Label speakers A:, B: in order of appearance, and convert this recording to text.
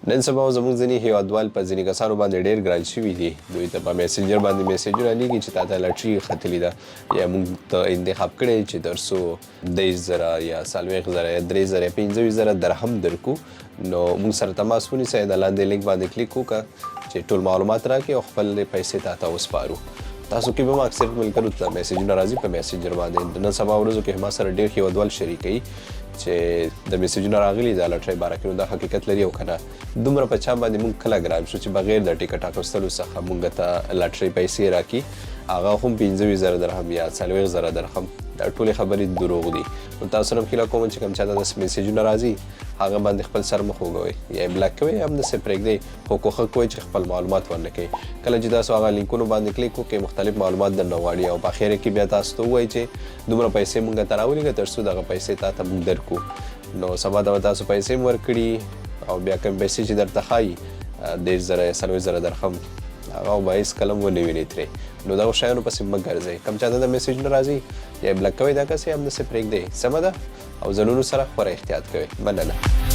A: نن سبا زموږ ځینې هیوادوال په ځینې کسانو باندې ډیر ګران شوي دي. دوی ته په میسنجر باندې میسجونه لیږي چې تاته لټري ختلې ده یا موږ ته انتخاب کړی چې تر څو 30,000 یا 40,000 یا 3,000 یا 25,000 درهم درکو، نو موږ سره تماس ونیسئ، د لاندې لینک باندې کلیک وکړه چې ټول معلومات راکړي او خپل پیسې تاته وسپارو. تاسو کې به هم اکثریت ملګرو ته میسجونه راځي په میسنجر باندې. نن سبا ورځو کې ما سره ډېر هیوادوال شریکوي چې د میسجونه راغلي د لټرۍ باره کې، نو دا حقیقت لري او که نه؟ دومره په چا باندې موږ کله ګران شو چې بغیر د ټیکټ اخیستلو څخه موږ ته لټرۍ پیسې راکړي، هغه هم 25,000 درهم یا 40,000 درهم؟ دا ټولې خبرې دروغ دي. نو تاسو نه هیله کوم چې کوم چا ته داسې میسجونه راځي، هغه باندې خپل سر مه خوږوئ، یا یې بلاک کوئ یا هم داسې پرېږدئ، خو کوښښ کوئ چې خپل معلومات ورنه کړئ. کله چې تاسو هغه لینکونو باندې کلیک وکړئ، مختلف معلومات درنه غواړي او په اخر کې بیا تاسو ته ووایي چې دومره پیسې مونږ ته راولېږه تر څو دغه پیسې تا ته مونږ درکړو. نو سبا ته به تاسو پیسې هم ورکړي او بیا کوم پیسې چې درته ښایي، 30,000 یا 40,000 درهم، هغه به هېڅ کله هم ونه وینئ ترې. نو دغو شیانو پسې مه ګرځئ. کوم چاته د میسج نه راځي، یا یې بلاک کوئ دا کس یا همداسې پرېږدئ. سمه ده؟ او ځانونو سره خورا احتیاط کوئ. مننه.